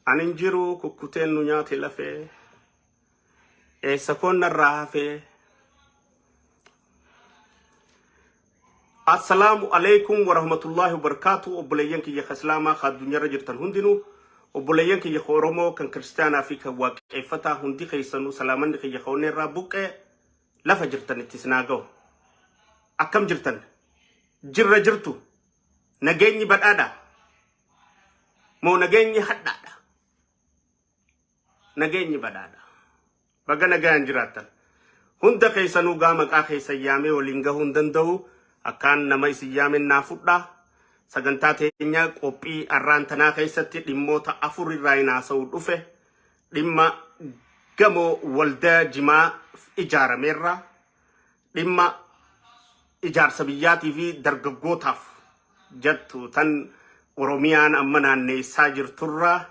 Ani hin jiru kukkuteen nu nyaate lafee. Eessa koon narraa hafee. Assalaamu alaikum warahmatullaahi wabarakaatu. Obboleeyyan kiyya ka Islaamaa ka addunyaarra jirtan hundinuu, obboleeyyan kiyya ka Oromoo, kan Kiristaanaa fi kan Waaqeffataa hundi keessanuu, salaamanni kiyya ka onnee irraa buqqee lafa jirtanitti isin haa ga'u. Akkam jirtan? Jirra jirtu? Nageenyi badhaadha? Moo nageenyi hadhaadha? Nageenyi badhaadha. Baga nagayaan jiraattan. Hunda keessanuu gaa maqaa keessan yaamee waliin gahuu hin danda'u. Akkaan nama isin yaameen naa fudhaa. Sagantaa teenya qophii arraan tanaa keessatti dhimmoota afur irraa hin haasa'u dhufe. Dhimma gamoo waldaa jimaa ijaarameerraa, dhimma ijaarsa biyyaatii fi dargaggootaaf jettu tan Oromiyaan amma naanneessaa jirturraa,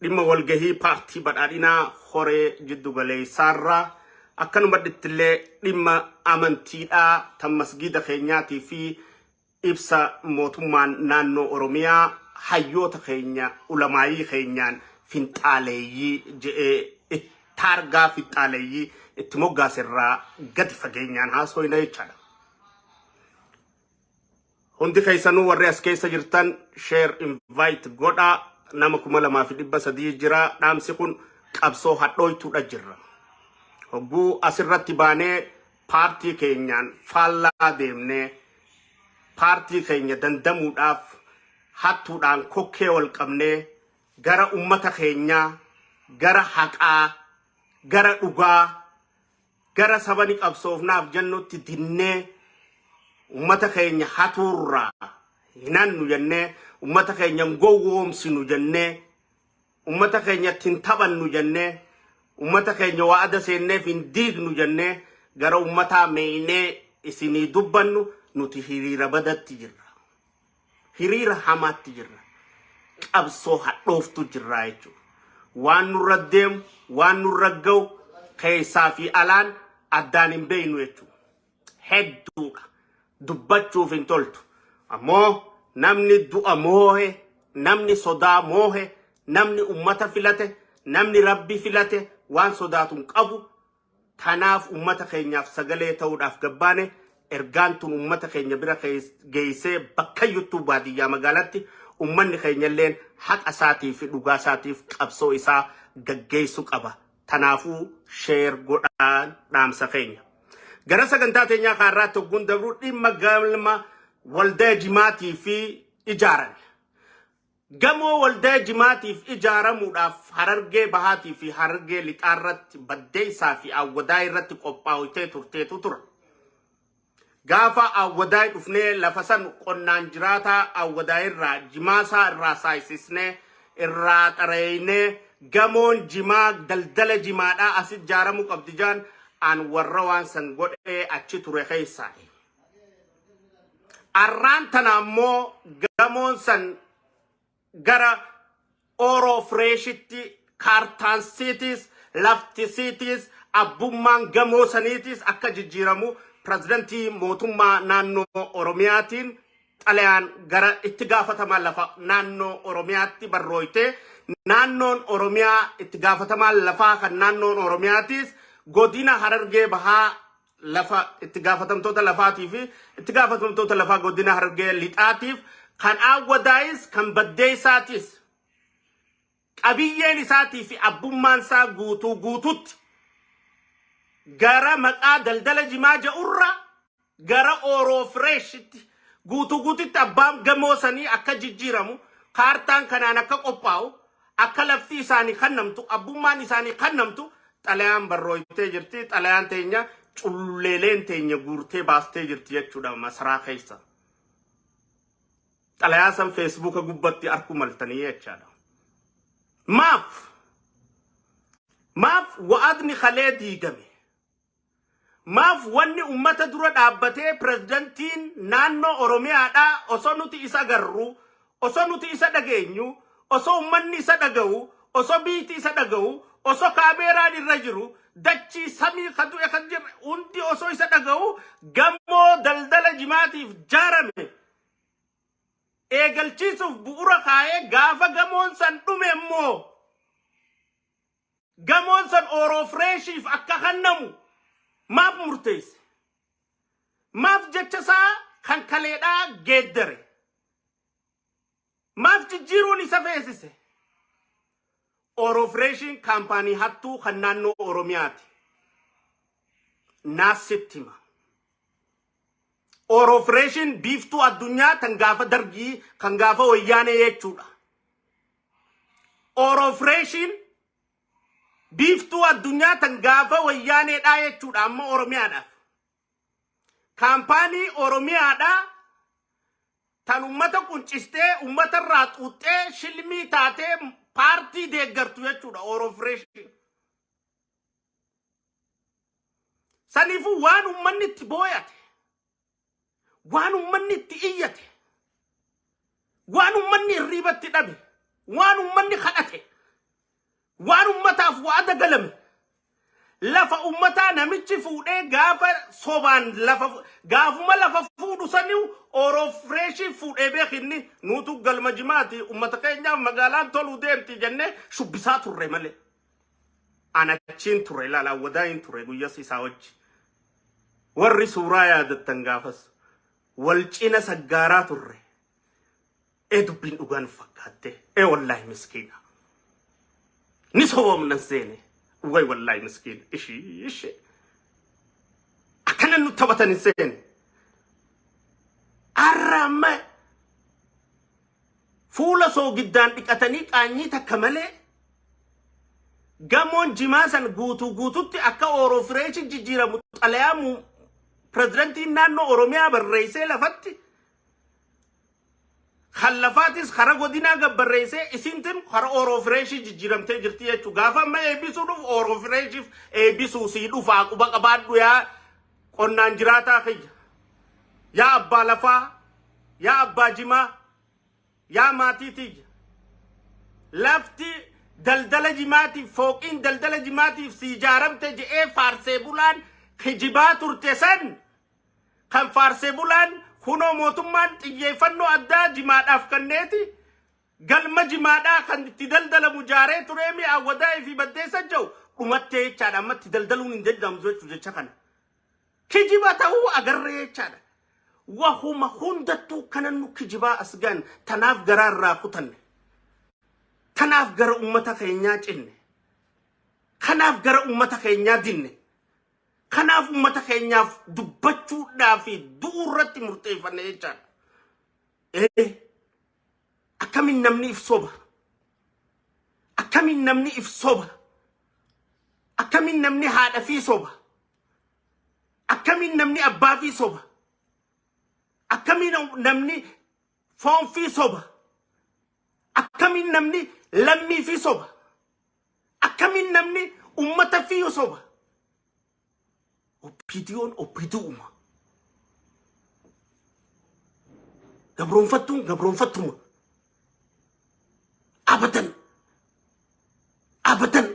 dhimma walgahii paartii badhaadhinaa horee jiddu galeessaarraa, akkanuma ittillee dhimma amantiidhaa tan masgiida keenyaatii fi ibsa mootummaan naannoo Oromiyaa hayyoota keenya, ulamaayii keenyaan finxaaleeyyii je'ee taargaa finxaaleeyyii itti moggaaserraa gadi fageenyaan haasofna jechaadha. Hundi keessanuu warri as keessa jirtan share, invite godhaa. Nama 2300 jira. Dhaamsi kun qabsoo hadhooytuudha jirra. Hogguu asirratti baanee paartii keenyaan faallaa deemnee, paartii keenya dandamuudhaaf hattuudhaan kokkee wal qabnee, gara ummata keenyaa, gara haqaa, gara dhugaa, gara sabani qabsoofnaaf jennutti dinnee, ummata keenya hatuurraa hinannu jennee, ummata keenya hin gowwoomsinu jennee, ummata keenya ittiin taphannu jennee, ummata keenya wa'ada seenneef hin diignu jennee, gara ummataa meeynee isinii dubbannu, nuti hiriira badatti jirra. Hiriira hamaatti jirra. Qabsoo hadhooftu jirra jechuudha. Waan nurra deemu, waan nurra ga'u keessaa fi alaan addaan hin beeknu jechuudha. Hedduudha. Dubbachuuf hin toltu. Ammoo namni du'a moohe, namni sodaa moohe, namni ummata filate, namni Rabbi filate waan sodaatu hin qabu. Kanaaf ummata keenyaaf sagalee ta'uudhaaf gabbaane. Ergaan tun ummata keenya bira geessee, bakkayyuttuu, baadiyyaa magaalatti, ummanni keenya illeen haqa isaatii fi dhugaa isaatiif qabsoo isaa gaggeessu qaba. Tanaafuu share godhaan dhaamsa keenya. Gara sagantaa teenyaa kaarraatti hogguun dabru, dhimma galma waldaa jimaatii fi ijaarame. Gamoo waldaa jimaatiif ijaaramuudhaaf Harargee Bahaatii fi Harargee Lixaarratti, Baddeessaa fi Awwadaay irratti qophaa'utee turteetu tura. Gaafa Awwadaay dhufnee lafa san qonnaan jiraataa Awwadaay irraa jimaasaa irraa saayisisnee, irraa xareeynee, gamoon jimaa daldala jimaadhaa as ijaaramuu qabdi jaan, an warra waan san godhee achi ture keessaa. Arraan tana ammoo gamoon san gara Oro Freshitti kaartaan siitis, lafti siitis, abbummaan gamoo saniitis akka jijjiiramu pirezidantii mootummaa naannoo Oromiyaatiin xalayaan gara itti gaafatamaa lafa naannoo Oromiyaatti barrooyte. Naannoon Oromiyaa, itti gaafatamaan lafaa kan naannoon Oromiyaatis godina Harargee Bahaa lafa itti gaafatamtoota lafaatii fi itti gaafatamtoota lafaa godina Harargee Lixaatiif, kan Awwadaayis kan Baddeessaatis, qabiyyeen isaatii fi abbummaan isaa guutuu guututti gara maqaa daldala jimaa jedhurra gara Ooroo Fireeshitti guutuu guututti abbaan gamoo sanii akka jijjiiramu, kaartaan kanaan akka qophaa'u, akka lafti isaanii kannamtu, abbummaan isaanii kannamtu xalayaan barrooytee jirti. Xalayaan teenya culleeleen teenya guurtee baastee jirti jechuudha masaraa keessa. Xalayaa san Feesbuuka gubbatti arku maltanii jechaadha. Maaf wa'adni kalee diigame? Maaf wanni ummata dura dhaabbatee pirezidantiin naannoo Oromiyaadhaa, osoo nuti isa agarru, osoo nuti isa dhageenyu, osoo ummanni isa dhaga'u, osoo biiti isa dhaga'u, osoo kaameeraan irra jiru, dachii samii ka du'e kan jirre hundi osoo isa dhaga'u, gamoo daldala jimaatiif jaarame Eegalchiisuuf bu'uura kaayee gaafa gamoon san dhume immoo gamoon san Ooroo Fireeshiif akka kennamu maaf murteesse? Maaf jecha isaa kan kaleedhaa geeddare? Maaf jijjiiruun isa feesise? Ooroo Fireeshiin kaampaanii hattuu kan naannoo Oromiyaati. Naasitti hima. Ooroo Fireeshiin biiftuu addunyaa kan gaafa Dargii, kan gaafa Wayyaanee jechuudha. Ooroo Fireeshiin biiftuu addunyaa tan gaafa Wayyaaneedhaa jechuudha amma Oromiyaadhaaf. Kaampaanii Oromiyaadhaa tan ummata quncistee, ummata irraa xuuxxee, shilmii taatee paartii deeggartu jechuudha Ooroo Fireeshiin. Saniifuu waan ummanni itti booyate, waan ummanni itti iyyate, waan ummanni hirriibatti dhabe, waan ummanni kadhate, waan ummataaf wa'ada galame, lafa ummataa namichi fuudhee gaafa sobaan lafa gaafuma lafa fuudhu saniu Ooroo Fireeshii fuudhee beekinni nuutu galma jimaati ummata keenyaaf magaalaan toluu deemti jennee shubbisaa turre malee. Anachiin ture, ilaala, wadaayin ture guyyas isaa wajji. Warri suuraa yaadattan gaafas wal cina saggaaraa turre. Ee, dubbiin dhugaan fakkaatte. Ee, wallaahi miskiina. Ni sobomnan seene. Way, wallaahi miskiina. Ishii ishee. Akkana nu taphatan hin seene. Arra amma fuula soogiddaan dhiqatanii qaanyii takka malee gamoon jimaa san guutuu guututti akka Ooroo Fireeshi jijjiiramu xalayaa pirezidantiin naannoo Oromiyaa barreessee lafatti kan lafaatis kara godinaa gabbarreessee isintin kara Ooroo Fireeshii jijjiiramtee jirti jechuudha. Gaafa amma eebbisuu dhufu Ooroo Fireeshiif eebbisuu sii dhufaa, quba qabaadhu yaa qonnaan jiraataa kiyya. Yaa abbaa lafaa, yaa abbaa jimaa, yaa maatii tiyya. Lafti daldala jimaatiif, fooqiin daldala jimaatiif si ijaaramte je'ee faarsee bulaan kijibaa turte san, kan faarsee bulaan kunoo mootummaan xiyyeeffannoo addaa jimaadhaaf kenneeti galma jimaadhaa kan itti daldalamu jaaree turee mi'a Wadaa'ii fi Baddeessa jiru dhumattee jechaadha. Amma itti daldaluun hin danda'amu jechuu jecha kana. Kijiba ta'uu agarree jechaadha. Wahuma hundattuu kanan nu kijibaa as gaan, tanaaf garaa irraa kutanne. Tanaaf gara ummata keenyaa cinne. Kanaaf gara ummata keenyaa dinne. Kanaaf ummata keenyaaf dubbachuudhaa fi du'uu irratti murteeffanne jechaadha. Ee, akkamiin namni if soba? Akkamiin namni if soba? Akkamiin namni haadha fi soba? Akkamiin namni abbaa fi soba? Akkamiin namni foon fi soba? Akkamiin namni lammii fi soba? Akkamiin namni ummata fi soba? OPDOn OPDOuma. Gabroonfattuun gabroonfattuma. Abadan. Abadan.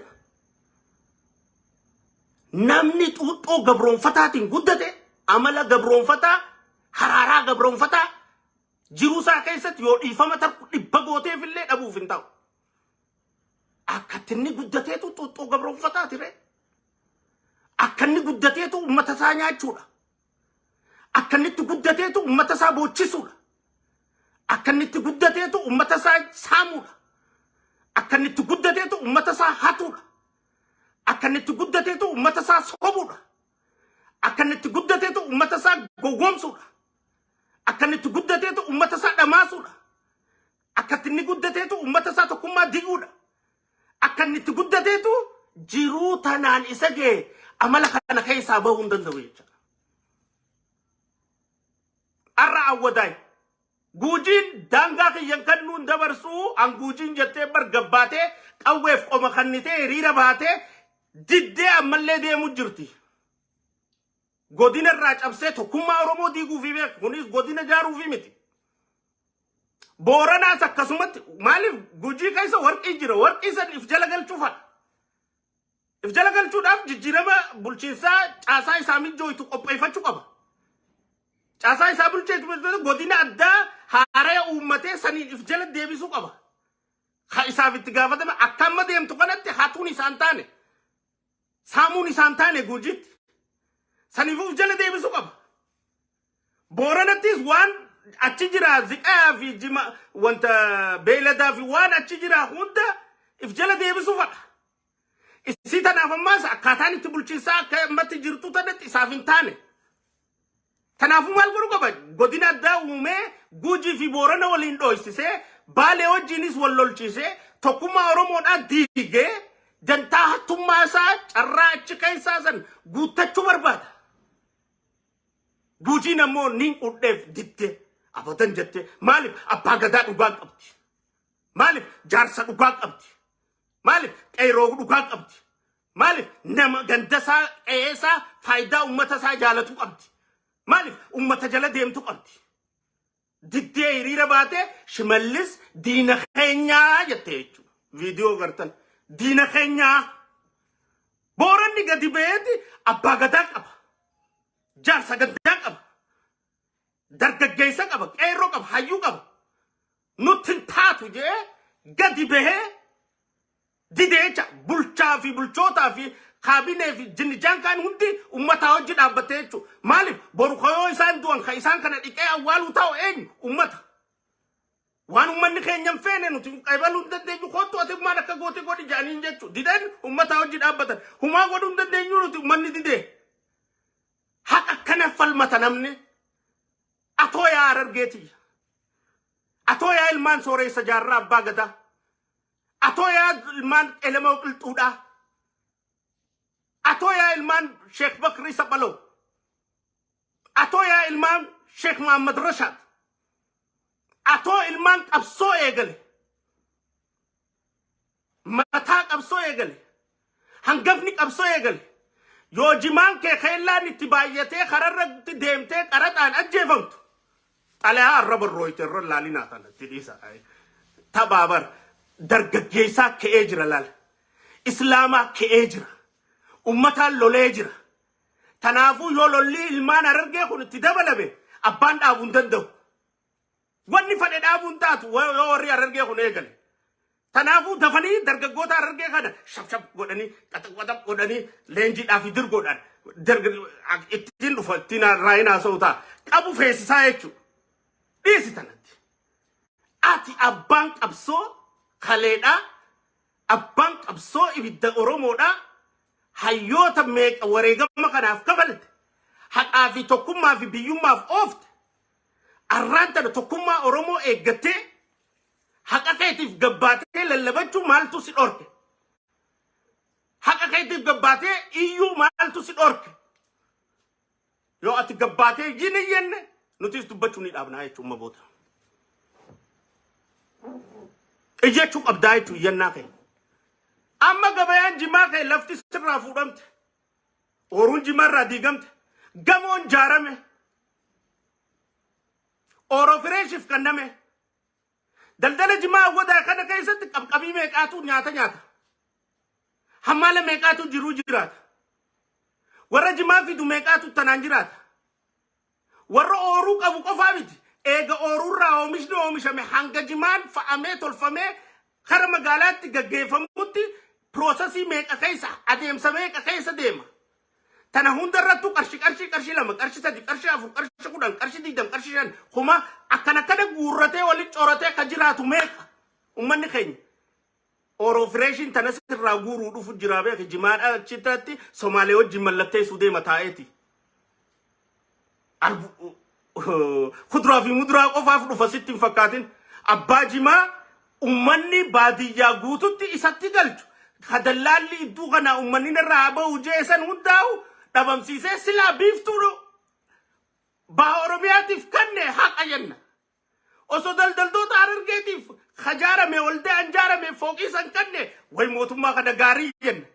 Namni xuuxxoo gabroonfataatiin guddate amala gabroonfataa, haraaraa gabroonfataa jiruu isaa keessatti yoo dhiifama takku 100 gooteef illee dhabuuf hin ta'u. Akkatti inni guddateetu xuuxxoo gabroonfataati ree. Akka inni guddateetu uummata isaa nyaachuudha. Akka inni itti guddateetu uummata isaa boochisuudha. Akka inni itti guddateetu uummata isaa saamuudha. Akka inni itti guddateetu uummata isaa hatuudha. Akka inni itti guddateetu uummata isaa sobuudha. Akka inni itti guddateetu uummata isaa gowwoomsuudha. Akka inni itti guddateetu uummata isaa dhamaasuudha. Akka inni guddateetu uummata isaa tokkummaa diiguudha. Akka inni itti guddateetu jiruu tanaan isa ga'e amala kana keessaa bahuu hin danda'u jechuudha. Har'a Awwadaay. Guujiin daangaa kiyyan kan nuun dabarsuu an guujiin jettee bar gabbaatee qawweef qoma kannitee hiriira baatee diddee ammallee deemu jirti. Godina irraa cabsee tokkummaa Oromoo diiguufi beeku. Kunis godina jaaruufi miti. Booranaas akkasumatti. Maaliif? Gujii keessa warqii jira. Warqii san if jala galchuufadha. If jala galchuudhaaf jijjiirama bulchiinsaa caasaa isaa mijjooytu qopheeffachuu qaba. Caasaa isaa bulcheetu godina addaa haaraya uummatee saniin if jala deebisuu qaba. Ka isaaf itti gaafatame akka amma deemtu kanatti hatuun isaan taane, saamuun isaan taane Guujitti. Saniifuu if jala deebisuu qaba. Booranattis waan achi jira, ziqaa fi jima, wanta beeyladaa fi waan achi jira hunda if jala deebisuu fadha. Isii tanaaf ammaas akkaataan itti bulchiinsaa akka ammatti jirtu tanatti isaaf hin taane. Kanaafuu maal godhuu qaba? Godina addaa uumee, Guujii fi Boorana waliin dhooysisee, Baalee wajjiinis wal lolchiisee, tokkummaa Oromoodhaa diigee, dantaa hattummaa isaa carraa achi keessaa san guuttachuu barbaada. Guujiin ammoo niin qudheef didde, abadan jette. Maaliif? Abbaa gadaa dhugaa qabdi. Maaliif? Jaarsa dhugaa qabdi. Maaliif? Qeeroo dhugaa qabdi. Maaliif? Nama gandasaa, qe'eesaa, faayidaa uummata isaa jaalatu qabdi. Maaliif? Uummata jala deemtu qabdi. Diddee hiriira baatee, "Shimallis diina keenyaa" jettee jechuudha. Viidiyoo gartan, diina keenyaa. Booranni gadi ba'eeti abbaa gadaa qaba. Jaarsa gandaa qaba. Dargaggeessa qaba. Qeerroo qaba. Hayyuu qaba. "Nutti hin taatu" jee gadi bahee didee jecha. Bulchaa fi bulchootaa fi kaabinee fi jinnijaan kaan hundi uummataa hojii dhaabbattee jechuudha. Maaliif? Boru kayoo isaan du'an kan isaan kana dhiqee awwaaluu ta'u eenyu? Uummata. Waan uummanni keenya hin feene nuti qabaluu hin dandeenyu, kottu ati maal akka goote godhi jedhaniin jechuudha. Dideen uummataa hojii dhaabbatan. Humaa godhuu hin dandeenyu nuti, uummanni didee. Haqa akkana falmata namni. Atoo yaa Harargeetiyya. Atoo yaa ilmaan sooreessa Jaarraa abbaa gadaa. Atoo yaa ilmaan Elemoo Qilxuudhaa. Atoo yaa ilmaan Sheekh Bakrii Saphaloo. Atoo yaa ilmaan Sheekh Muhammad Rashaad. Atoo ilmaan qabsoo eegale. Mataa qabsoo eegale. Hangafni qabsoo eegale. Yoo jimaan kee keellaan itti baay'atee kararratti deemtee qaraxaan ajjeefamtu. Xalayaa arraba rooyte irra laalinaa tana itti dhiisa. Taphaa bar dargaggeessaa ka'ee jira laal. Islaamaa ka'ee jira. Ummataan lolee jira. Kanaafuu yoo lolli ilmaan Harargee kun itti dabalame abbaan dhaabuu hin danda'u. Wanni fadhe dhaabuu hin taatu yoo warri Harargee kun eegale. Kanaafuu dafanii dargaggoota Harargee kana shaf shaf godhanii, qaxaq qaxaq godhanii, leenjiidhaa fi dirgoodhaan ittiin dhufa, ittiin raayin haasa'u ta'a. Qabu feesisaa jechuudha. Dhiisi tanatti. Ati abbaan qabsoo kaleedhaa, abbaan qabsoo ibidda Oromoodhaa, hayyoota meeqa wareegama kanaaf kafalte, haqaa fi tokkummaa fi biyyummaaf oofte, arraan tana tokkummaa Oromoo eeggattee haqa keetiif gabbaatee lallabachuu maaltu si dhorke? Haqa keetiif gabbaatee iyyuu maaltu si dhorke? Yoo ati gabbaatee hin iyyenne nutis dubbachuu ni dhaabnaa jechuun booda. Iyyachuu qabdaa jechuun iyyannaa kee. Amma gabayaan jimaa kee lafti sirraa fuudhamte. Ooruun jimaarraa diigamte. Gamoon jaarame. Ooroo fireeshiif kenname. Daldala jimaa wadaa kana keessatti qabqabii meeqaatu nyaata nyaata? Hammaala meeqaatu jiruu jiraata? Warra jimaa fidu meeqaatu tanaan jiraata? Warra ooruu qabu qofaa miti. Eega ooruurraa oomishni oomishame hanga jimaan fa'amee tolfamee kara magaalaatti gaggeeffamutti processii meeqa keessa, adeemsa meeqa keessa deema? Tana hundarrattuu qarshii, qarshii, 2 qarshii, 3 qarshii, 4 qarshii, 10 qarshii, 20 qarshii, 5 kuma akkana akkana guurratee walitti coratee ka jiraatu meeqa? Ummanni keenya. Ooroo fireeshiin tana sirraa guuruu dhufu jira beeki. Jimaadha achitti Somaalee wajjin mallatteessuu deema taa'eeti. Kuduraa fi muduraa qofaaf dhufa sitti hin fakkaatin. Abbaa jimaa ummanni baadiyyaa guututti isatti galchu. Kadallaalli iddoo kana ummanni irraa bahu jeesan hundaa'u dhabamsiisee silaa biiftuu baha Oromiyaatiif kanne haqa jenna. Osoo daldaltoota Harargeetiif kajaarame waldaan jaarame fooqii san kanne way mootummaa kana gaarii jenna.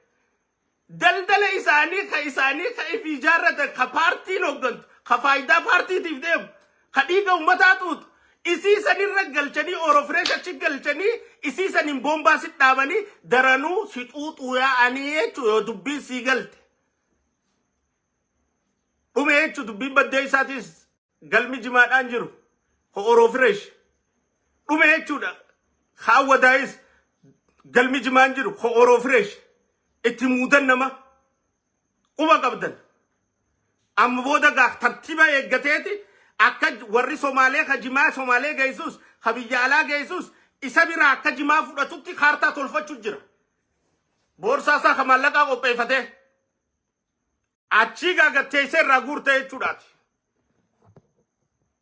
Daldala isaanii ka isaanii ka ifii ijaarratan, ka paartiin hooggantu, ka faayidaa paartiitiif deemu, ka dhiiga uummataa xuuxu isii sanirra galchanii, Oorofireesh achi galchanii, isii saniin boombaa si dhaabanii daranuu si xuuxuu yaa'anii jechuudha. Yoo dubbiin sii galte. Dhume jechuudha dubbiin baddee isaatis. Galmi jimaadhaan jiru ho'oroo fireesh dhume jechuudha. Haawwadaayis galmi jimaan jiru ho'oroo fireesh itti muudan nama quba qabdan. Amma booda gaaf tartiiba eeggateeti akka warri Somaalee ka jimaa Somaalee geessus, ka biyya alaa geessus, isa biraa akka jimaa fudhatutti kaartaa tolfachuu jira. Boorsaa isaa ka maallaqaa qopheeffatee achii gaagatteessee irraa guurtee jechuudhaati.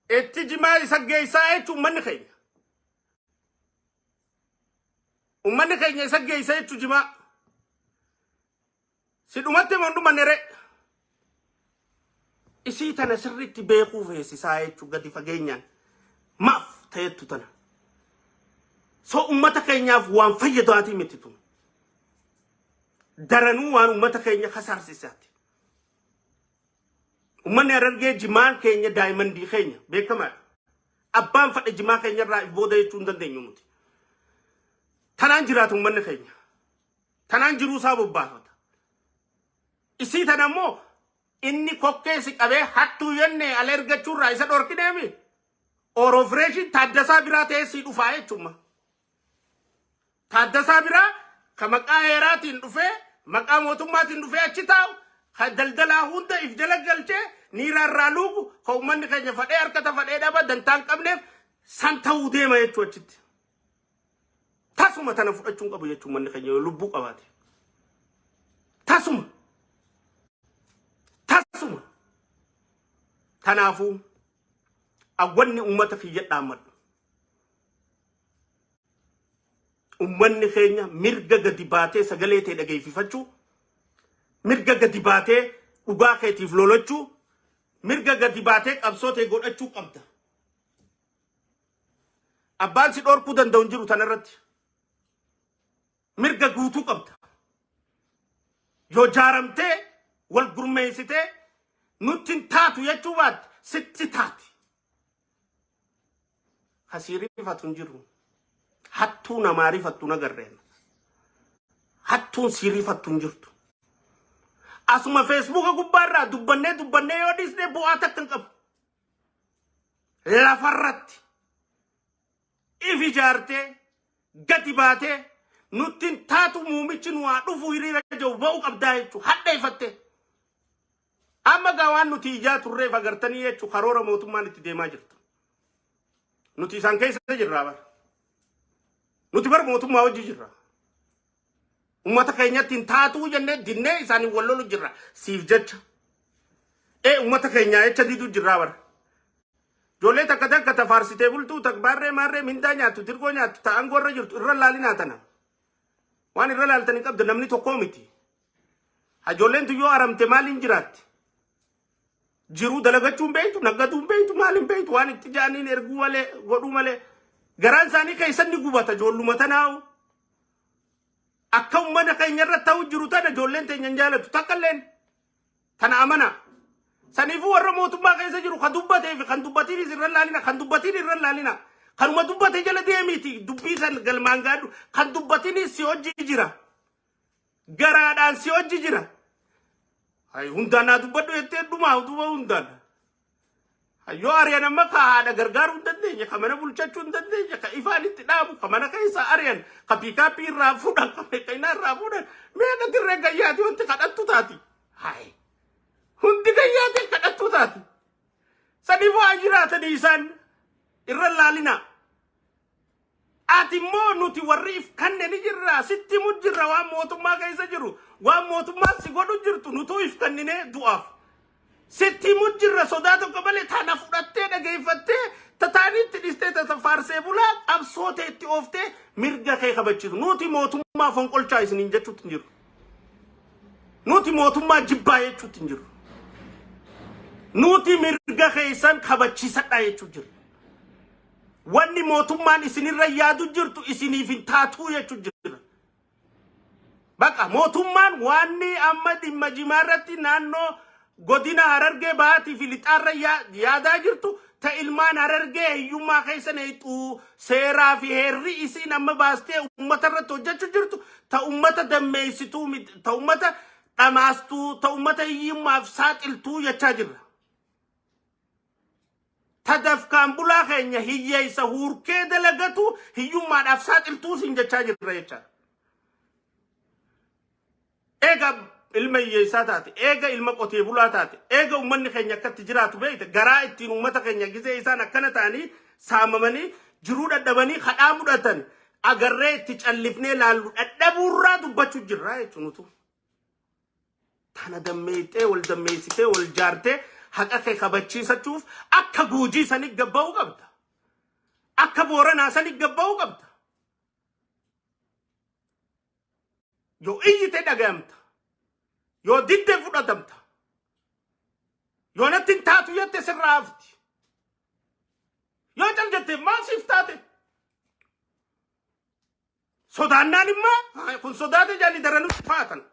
Itti jimaa isa geessaa jechuun uummanni keenya. Uummanni keenya isa geessa jechuun jimaa. Si dhumatti moo hin dhumanne ree? Isii tana sirriitti beekuu feesisaa jechuun gadi fageenyaan maaf ta'ettu tana. So uummata keenyaaf waan fayyadaatii miti tun. Daranuu waan uummata keenya kasaarsisaati. Uummanni Harargee jimaan keenya daayimandii keenya beekamaadha. Abbaan fadhe jimaa keenya irraa if booda jechuu hin dandeenyu nuti. Tanaan jiraata uummanni keenya. Tanaan jiruu isaa bobbaafata. Isii tana immoo inni kokkee si qabee hattuu jennee ala ergachuurraa isa dhorkineemi. Oorofireeshin Taaddasaa biraa ta'ee sii dhufaa jechuudha. Taaddasaa biraa ka maqaa heeraatiin dhufee, maqaa mootummaatiin dhufee achi taa'u, ka daldalaa hunda if jala galchee niiraa irraa luugu, ka uummanni keenya fadhee harkata fadhee dhaba dantaa hin qabneef san ta'uu deema jechuu achitti. Tasuma tana fudhachuu hin qabu jechuu uummanni keenya yoo lubbuu qabaate. Tasuma. Tasuma. Kanaafuu awwanni uummata kiyya dhaammadhu. Ummanni keenya mirga gadi baatee sagalee tee dhageeffifachuu, mirga gadi baatee dhugaa keetiif lolachuu, mirga gadi baatee qabsoo tee godhachuu qabda. Abbaan si dhorkuu danda'u hin jiru tanarratti. Mirga guutuu qabda. Yoo jaaramtee wal gurmeessitee nutti hin taatu jechuu baatte, sitti taati. Kasii rifatu hin jiru. Hattuu namaa rifattu nagarreen. Hattuun sii rifattu hin jirtu. Asuma Feesbuuka gubbaarraa dubbannee dubbannee yoo dhiisne bu'aa takka hin qabu. Lafarratti if ijaartee gadi baatee nutti hin taatu, muumichi nu haa dhufu hiriira jiru ba'uu qabdaa jechuudha. Hadheeffattee. Amma gaa waan nuti ijaa turreef agartanii jechuudha, karoora mootummaan itti deemaa jirtu. Nuti isaan keessa jirraa bara. Nuti bara mootummaa hojii jirra. Uummata keenyatti hin taatuu jennee dinnee isaanii wal lolu jirra. Siif jecha. Ee, uummata keenyaa jecha diduu jirraa bara. Ijoollee takka takka ta faarsitee bultuu, tak baarree maarree mindaa nyaattu, tirgoo nyaattu, ta aangoo irra jirtu irra laalinaa tana. Waan irra laaltanii qabdu namni tokkoo miti. Ijoolleen tun yoo haramte maaliin jiraatti? Jiruu dalagachuu hin beektu, naggaduu hin beektu, maal hin beektu, waan itti jaaniin erguu malee, godhuu malee. Garaan isaanii keessan ni gubata ijoolluma tanaa'u. Akka uummata keenya irra ta'u jiru tana ijoolleen teenya hin jaalatu takka illeen. Tana amana. Saniifuu warra mootummaa keessa jiru kan dubbatee fi kan dubbatiinis irra laalina, kan dubbatiin irra laalina. Kanuma dubbate jala deemiiti dubbii san galmaan gaadhu, kan dubbatiinis si hojii jira. Garaadhaan si hojii jira. Hay, hundaan naa dubbadhu jettee dhumaa duuba hundaan. Yoo ari'an amma ka haadha gargaaruu hin dandeenye, ka mana bulchachuu hin dandeenye, ka ifaan itti dhaabu, ka mana keessa ari'an, ka piikaappii irraa fuudhan, ka meeqaynaa irraa fuudhan, meeqa dirree gayyaati wanti kadhattu taati. Hay, hundi gayyaati kadhattu taati. Saniifuu haa jiraatanii isaan irra laalina. Ati immoo nuti warri if kanne ni jirra, sitti himu jirra waan mootummaa keessa jiru, waan mootummaan si godhu jirtu nutuu if kanninee du'aaf. Sitti himu jirra sodaa tokko malee, tana fudhattee dhageeffattee tataaniitti dhistee tata faarsee bulaa qabsoo ta'e itti ooftee mirga kee kabachiisu. Nuti mootummaa fonqolchaa isiniin jechuutti hin jiru. Nuti mootummaa jibbaa jechuutti hin jiru. Nuti mirga keessan kabachiisadhaa jechuu jirra. Wanni mootummaan isinirra yaadu jirtu isiniif hin taatuu jechuu jira. Baqa mootummaan waanni amma dhimma jimaa irratti naannoo godina Harargee Bahaatii fi Lixaarra yaadaa jirtu ta ilmaan Harargee hiyyummaa keessa neexxuu, seeraa fi heerri isiin amma baastee uummata irratti hojjechuu jirtu ta uummata dammeessituu miti, ta uummata dhamaastuu, ta uummata hiyyummaaf saaxiltuu jechaa jirra. Tadafkaan bulaa keenya hiyyeessa huurkee dalagatu hiyyummaadhaaf saaxiltuu siin jechaa jirra jechaadha. Eega ilma hiyyeessaa taate, eega ilma qotee bulaa taate, eega uummanni keenya akkatti jiraatu beekte, garaa ittiin uummata keenya gizee isaan akkana ta'anii saamamanii jiruu dadhabanii kadhaa mudhatan agarree itti callifnee laallu dadhabuurraa dubbachuu jirra jechuun nutu. Tana dammeessitee, wal dammeessitee, wal jaartee haqa kee kabachiisachuuf akka Guujii sanii gabba'uu qabda. Akka Booranaa sanii gabba'uu qabda. Yoo iyyite dhagayamta. Yoo didde fudhatamta. Yoo natti hin taatu jette sirraa hafti. Yoo cal jette maal siif taate? Sodaannaan immoo kun sodaate jaali daranuu faatan.